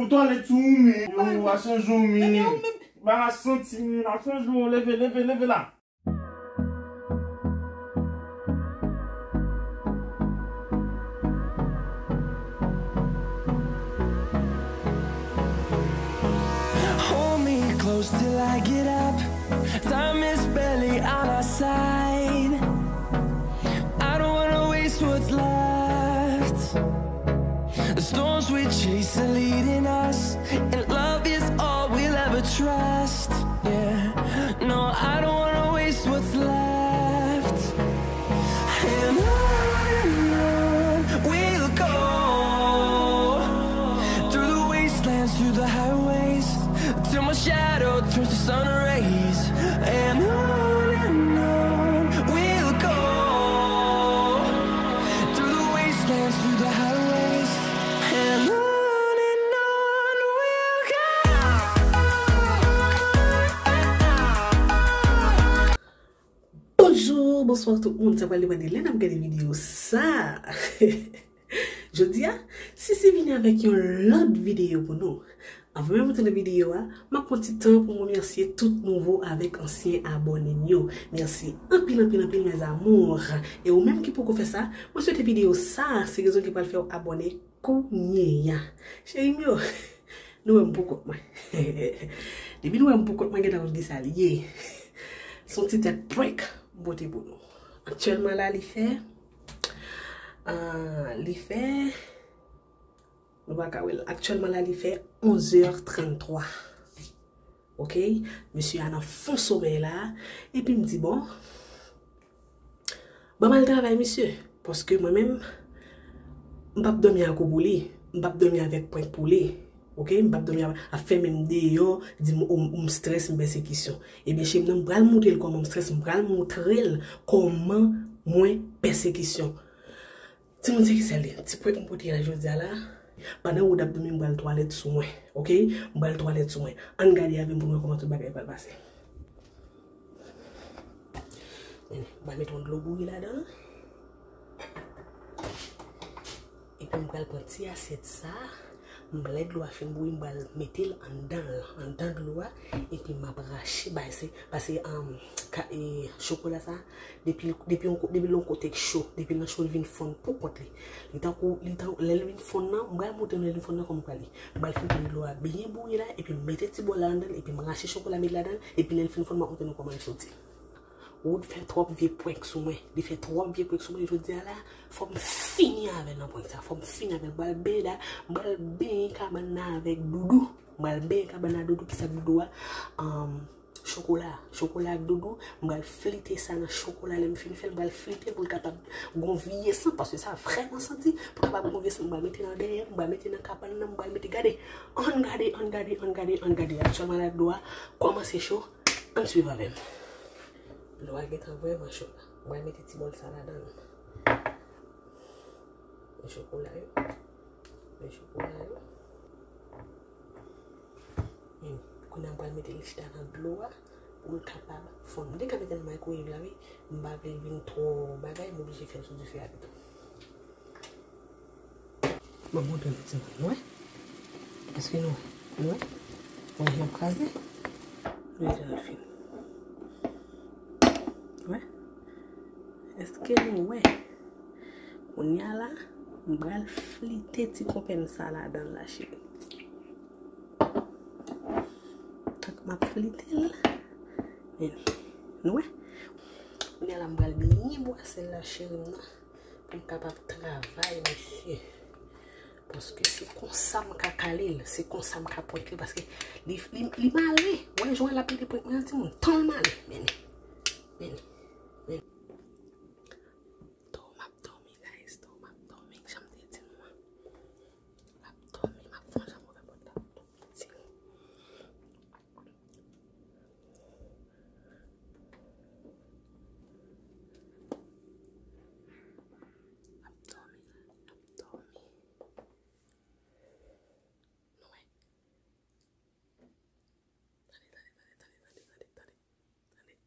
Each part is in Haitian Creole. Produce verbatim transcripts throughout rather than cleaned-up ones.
Ou twalèt sou ou menm. Yo, a chanje w menm. Ba a santi m, a chanje w. Leve, leve, leve la. Hold me close till I get up. Time is barely on our side. I don't wanna waste what's left. The storms we chase are leading us, and love is all we'll ever trust. Yeah, no, I don't wanna waste what's left. And on and on we'll go, through the wastelands, through the highways, till my shadow turns to sun rays. And on and on we'll go, through the wastelands, through the highways, and on and on we'll go. Bonjou, bonswa tout moun, sa pral depann de lè n ap gade videyo sa. Jodi a, Sisi vini avèk yon lòt videyo pou nou. Anvan menm nou tande videyo a, m ap pran ti tan pou m remèsye tout nouvo avèk ansyen abòne m yo. Mèsi anpil, anpil, anpil, mes amours. E ou menm ki poko fè sa, mwen swete videyo sa, se rezon ki pral fè w abòne kounye a. Cheri m yo, nou wè m pou kont mwen. Depi nou wè m pou kont mwen, gentan konn kisa l ye. Se yon ti tèt prank m pote pou nou. Aktyèlman la, li fè, ah, li fè, nou pa ka wè l. Aktyèlman la, li fè onz è tranntwa. Oke? Mesye a nan fon somèy la. Epi m di, bon, ban m al travay, mesye. Paske mwen menm, m p ap dòmi ak ou pou li. M p ap dòmi avèk prank pou li. Oke? M p ap dòmi ap, ap fèmen m deyò, di m, o, m strès, m pèsekisyon. Ebyen, cheri m nan, m pral montre l kòman m strès, m pral montre l kòman mwen pèsekisyon. Timoun, se ki sèl li. Ti prank m pote la jodi a la. Pandan Wood ap dòmi, m pral twalèt sou mwen. Oke? M pral twalèt sou mwen. Ann gade avè m pou n wè kòman tout bagay pral pase. Men, m pral mete yon dlo bouyi ladan. Epi m pral pran ti asyèt sa. M lè dlo a fin bouyi, m pral mete l anndan l, anndan dlo a. Epi m ap rache, bay se, pase, um, ka, e, chokola sa. Depi, depi yon ko-, depi l yon kote k cho, depi l nan cho, l vin fonn pou kont li. Li tankou, li tan-, lè l vin fonn nan, m pral montre nou lè l vin fonn nan kòman pral ye. M pral fin pran dlo a byen bouyi la, epi m mete ti bòl la anndan l, epi m rache chokola met ladan l, epi lè l fin fonn, m ap montre nou kòman l soti. Wood fè twòp vye prank sou mwen. Li fè twòp vye prank sou mwen jodi a la. Fò m fini avè l nan prank sa. Fò m fini avè l. M pral benyen la, m pral benyen kabann nan avèk doudou. M pral benyen kabann nan doudou, kisa doudou a? Ahn, Chokola, chokola ak doudou, m pral flite sa nan chokola lè m fin fè l, m pral flite l pou l kapab gon vye sant, paske sa vrèman santi, pou l kapab gon vye sant, m pral mete nan dèyè m, m pral mete nan kabann nan, m pral mete, gade, ann gade, ann gade, ann gade, ann gade, aktyèlman la dlo a kòmanse cho, ann swiv avè m. Dlo a gentan vrèman cho la, m pral mete ti bòl sa ladan l. Men chokola yo, men chokola yo. Kounye a m pral mete li chita nan dlo a pou l kapab fonn. M te ka mete l nan microwave la wi. M pa vle l vin twò bagay, m oblije fè l sou dife a pito. Mwen montre nou timoun, nou wè? Èske nou wè? Nou wè? Wè jan l kraze? Nou wè jan l fin. Wè? Èske nou wè? Kounye a la, m pral flite ti konpè m sa ladan l la, cheri. Tank m ap flite l. Men, nou wè? Kounye a la, m pral byen bwase l la, cheri m nan, pou m kapab travay, mesye. Paske se konsa m ka kale l, se konsa m ka prank li, paske li, li, li male. Wè, jan l ap mete prank mwen an, timoun, tan l male. Men, men, men. Tò, m ap dòmi, guys. Tò, m ap dòmi. Jan m te di nou an. M ap dòmi, m ap fè yon jan m ouvè pòt la pou nou di. M ap dòmi, m ap dòmi. Nou wè? Tande, tande, tande, tande, tande, tande, tande, tande.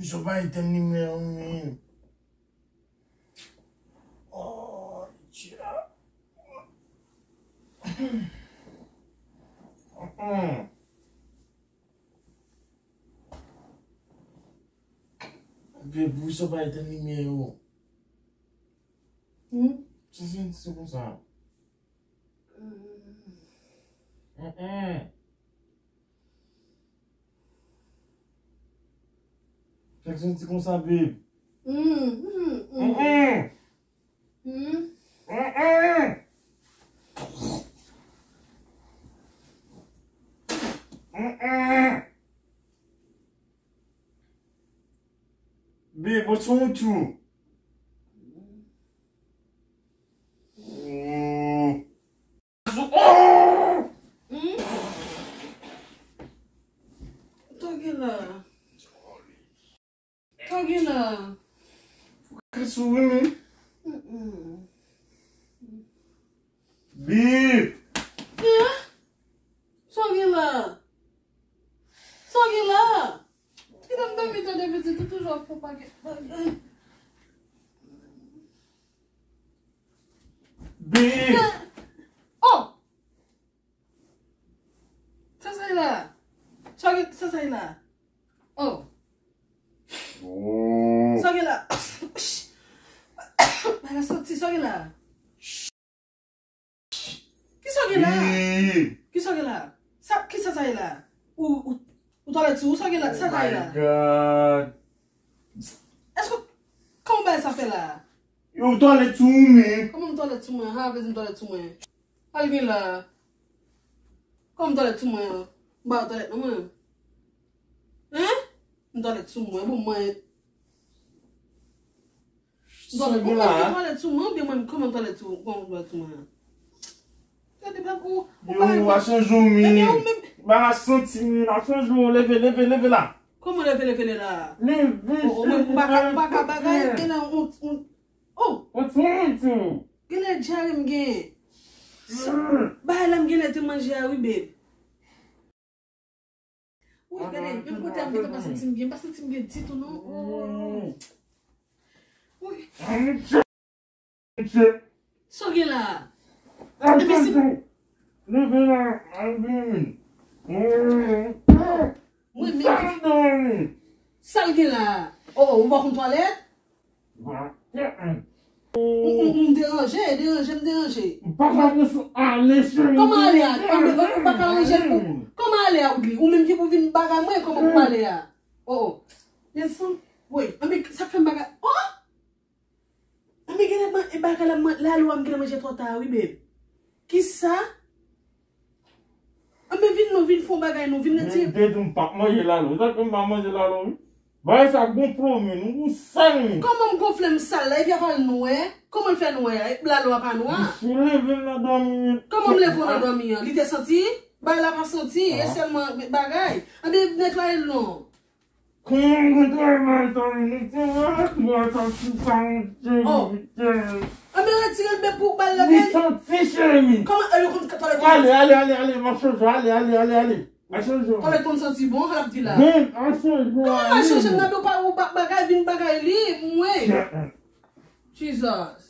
Yo pa etèn limyè yo, men. Oh, Dye. Mm-mm. Bebe, poukisa w pa etèn limyè yo? Hmm? Sa se, se konsa. Mm-mm. Sa se konsa, bebe. Mm, mm, mm. Mm-mm. Mm. Mm-mm. Mm-mm. Babe, what's wrong with you? Mm. Oh! Hmm? Sa w gen la? Sa w gen la? Ou ka souri, men. Mm-mm. Bib! Eh? Sa w gen la? Sa w gen la? Kite m dòmi tande pitit ou toujou ap fè pakèt bagay. Bib! Eh! Oh! Sa sa ye la? Sa w gen, sa sa ye la? Oh. Oh. Sa w gen la? Bagay la santi, sa w gen la? Kisa w gen la? Ii. Kisa w gen la? Sa, kisa sa ye la? Ou, ou, ou twalèt sou ou, sa w gen la? Sa sa ye la? Oh my God. Èske, kòman bagay sa fè la? Yo, twalèt sou ou, men. Kòman m twalèt sou mwen? Ha, vle di m twalèt sou mwen. Sa l gen la? Kòman m twalèt sou mwen an? M pa twalèt nan mwen. Hein? M twalèt sou mwen, bon mwen. M twalèt, ou menm ki twalèt sou mwen, oubyen mwen, kòman m twalèt sou, kòman m twalèt sou mwen an? Gade, bab, ou, ou pa. Yo, a chanje w, men. Epi ou menm. Ba la santi, men, a chanje w, leve, leve, leve la. Kòman leve, leve, leve la? Leve, oh, oh, men, ou pa ka, ou pa ka bagay, gen nan, ou, ou, oh. What's wrong with you? Gen lè dyare m gen. Bagay la m gen lè te manje a, wi, babe. Wi, gade, menm kote a m gentan pa santi m byen, m pa santi m byen ditou, non. Oh. Wi. Sa w gen la? Epi si. Leve la, al vini. Mwen menm. Sa l gen la? Oh, oh, ou pa konn twalèt? M, m, m deranje, deranje, m deranje. M pa ka ale, cheri. Kòman ale a? Ou pa ka ranje l pou. Kòman ale a, Woodly? Ou menm ki pou vin bagay mwen, kòman pou m ale a? Oh, oh. Desann. Woy, anben, sa k fè m bagay. Oh! Anben, genlè, e bagay la, lalo a, m genlè manje twò ta, wi, babe. Kisa? Anben, vin non, vin fè yon bagay non, vin retire. Mwen te di m p ap manje lalo. Sa fè m pa manje lalo, wi. Bagay sa gonfle w, men, ou sal, men. Kòman m gonfle, m sal la? Epi apa l nwè? Kòman l fè nwè a? Lalo a pa nwa? Misye leve m nan dòmi, men. Kòman m leve w nan dòmi an? Li te santi? Bagay la pa santi, e sèlman bagay. Anben, netwaye l non. Kòman w netwaye bagay sa, men? Netwaye bagay sa, sou sa, monchè, monchè. Anben, retire l, men, pou w ba l la. Li santi, cheri. Kòman, e, yo konn twalèt. Ale, ale, ale, ale, m ap chanje, ale, ale, ale, ale. Al chanje w. Twalèt konn santi bon, sa l ap di la. Ben, al chanje w. Kòman al chanje m nan do pa ou ba-, bagay, vin bagay li, mwen. Jesus.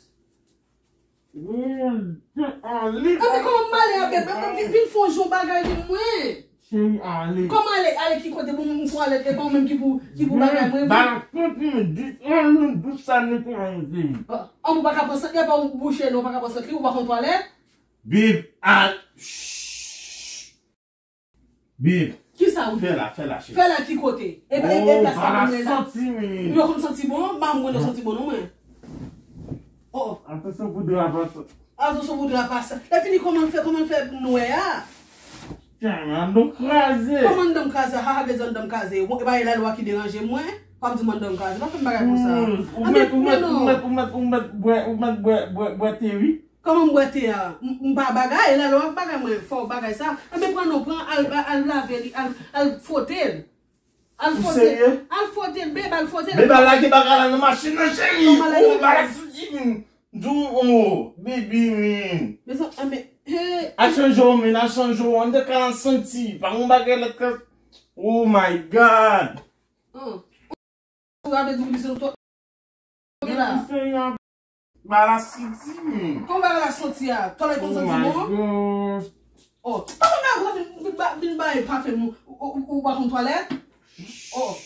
Anben, kòman m ale a, bebe? Vin, vin fè yon jan bagay vin mwen. Cheri, ale. Kòman ale? Ale ki kote? Bon, m twalèt, e pa ou menm ki pou, ki pou bagay mwen, vin. Ba la santi, men, dis, al nan douch sa netwaye, cheri. An, ou pa ka pran sant li, e pa ou bouche non, ou pa ka pran sant li, ou pa konn twalèt? Bib, al. Shh. Bib. Kisa ou di? Fè la, fè la, cheri. Fè la ki kote? E pa, e, e plas la pou mwen la. Santi, men. Yo konn santi bon, m pa mwen yo santi bon non, mwen. Oh, oh. Atansyon pou dra pa sa. Atansyon pou dra pa sa. Lè fini, kòman l fè, kòman l fè nwè a? Tiens, men, anndan m kraze. Kòman anndan m kraze? Ha, ha, vle di anndan m kraze. Bon, e pa e lalo a ki deranje mwen. Pa m di m anndan m kraze. Pa fè m bagay konsa. Hmm, ou mèt, ou mèt, ou mèt, ou mèt, ou mèt bwè, ou mèt bwè, bwè, bwè te, wi. Kòman m bwè te a? M, m pa bagay, e lalo a k bagay mwen, fò w bagay sa. Anben, pran non, pran, al, al lave li, al, al fwote l. Al fwote l. Ou serye? Al fwote l, bebe, al fwote l. Bebe, al lage bagay la nan machin nan, cheri. Kòman lage bagay la? Oh, bagay sou di m. Di w, oh, bebe, men. Men sa, anben, hey. A chanje w, men, a chanje w. Anndan kay la santi. Pa yon bagay lòt ka. Oh my God. An. Ou ap di w li se yon twòp. Bagay la santi, men. Kòman bagay la santi a? Tòlèt konn santi bon? Oh, pa konn bagay konsa vin, vin ba, vin bay pafen ou, ou, ou, ou pa konn twalèt? Oh.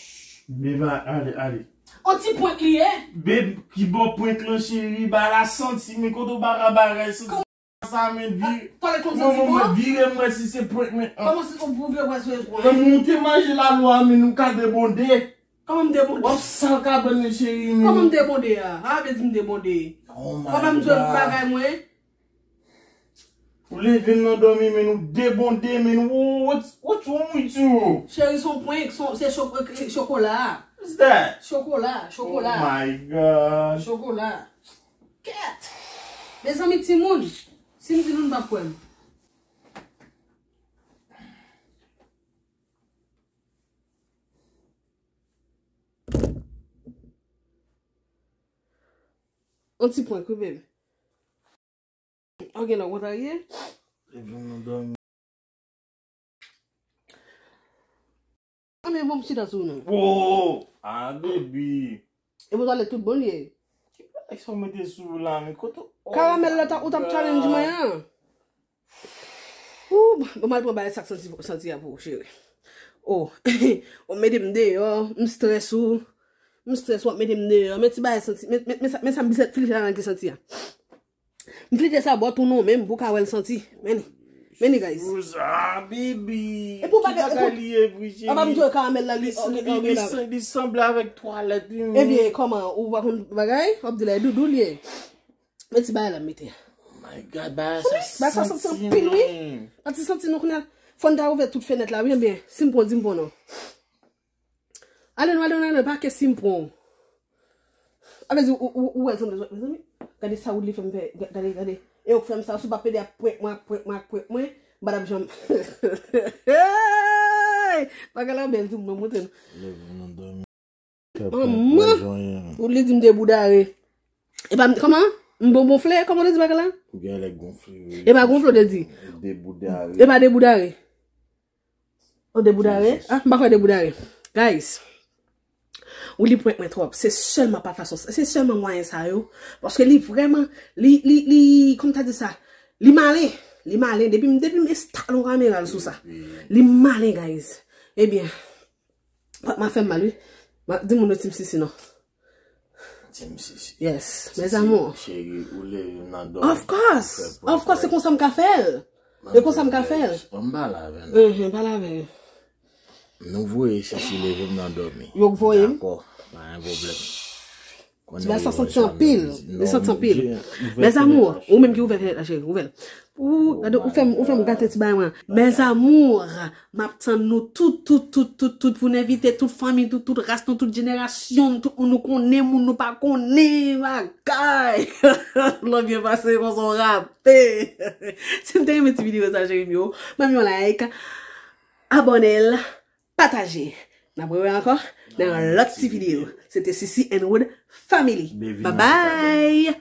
Beba, ale, ale. On ti prank li ye. Beb, ki bò prank lan, cheri? Bagay la santi, men kote w pa ka bagay santi sa, men vire. Twalèt konn santi bon? Vire m wè si se prank, men. Kòman se pou vire wè si se prank? Kòm ou te manje lalwa, men nou ka debonde. Kòman m debonde? W ap sal kabann nan, cheri, men. Kòman m debonde a? A vle di m debonde. Oh my God. Kòman m jwenn bagay mwen? Ou leve m nan dòmi, men ou debonde, men ou, what, what wrong with you? Cheri, se yon prank, se, se cho-, chokola. What's that? Chokola, chokola. Oh my God. Chokola. Kèt! Mezanmi, timoun, si m di nou, nou p ap kwè m. On ti prank, wi, baby. Ok, non, kontrarye. Leve m nan dòmi. Anben, bon, m chita sou nou. Oh! Ah, baby. E pou twalèt tout bon li ye. Ki bagay sa w mete sou la, men kote w? Karamèl la, ou t ap challenge mwen an. Ou, bon, m al pran bagay sa k santi, santi a pou ou, cheri. Oh, w mete m deyò, m strès ou. M strès, w ap mete m deyò. Men ti bagay santi, men, men, men sa, men sa m bizèt flite la nan ki santi a. M flite sa bò tou non, menm pou ka wè l santi. Men li. Men li, guys. Sa, baby. E pou bagay, e pou bagay li ye, vre, cheri. Apa m jwe karamèl la, li, li, li, li sanble avèk twalèt, li. Ebyen, kòman? Ou pa konn bagay? W ap di la, e doudou li ye. Men ti bagay la m mete. Oh my God, bagay sa santi anpil, wi. Bagay sa santi anpil, wi. An ti santi nou kounye a. Fò n ta ouvè tout fenèt la, wi, ebyen. Si m pran, di m pran non. Ale non, ale non, ale non, pa ke si m pran w. A vle di, ou, ou, ou wè l sanble, mezanmi. Gade sa ou li fè m fè, ga-, gade, gade. E ou k fè m sa, si w pa pede ap prank mwen, ap prank mwen, ap prank mwen, m pa t ap janm. Hey! Bagay la bèl, di m non, montre nou. Leve m nan dòmi. Manman! Ou li di m deboudare. E pa m, kòman? M bonbonfle? Kòman ou te di bagay la? Ou gen lè gonfle, wi. E pa gonfle, ou te di. Deboudare. E pa deboudare. O deboudare? Ah, m pa kwè deboudare. Guys, ou li prank mwen twòp. Se sèlman pa fason, se sèlman mwayen sa yo. Paske li vrèman, li, li, li, kòman ta di sa? Li malen. Li malen. Depi m, depi m enstale yon kamera l sou sa. Li malen, guys. Ebyen, pa, m ap fè m mal, wi. M ap di moun yo Team Sisi non. Team Sisi. Yes, mes amours. Cheri, ou leve m nan dòmi. Of course. Of course, se konsa m ka fè l. E konsa m ka fè l. Ban m pale avè nou. Mhm, pale avè l. Nou voye Sisi leve m nan dòmi. Yo voye m. Dakò, pa gen pwoblèm. Ti bagay sa santi anpil. Li santi anpil. Mes amours, ou menm ki ouvè fenèt la, cheri, ouvè l. Ou, gade, ou fè m, ou fè m gate ti bagay mwen. Mes amours, m ap tann nou tout, tout, tout, tout, tout, pou n envite tout fanmi, tout, tout ras nou, tout jenerasyon, tout moun nou konnen, moun nou pa konnen, bagay. Lò byen pase, konsa w rape. Si n te renmen ti videyo sa, cheri m yo, ban m yon like, abòne l, pataje. N ap rewè ankò nan yon lòt ti videyo. Se te Sisi and Wood Family. Bye bye.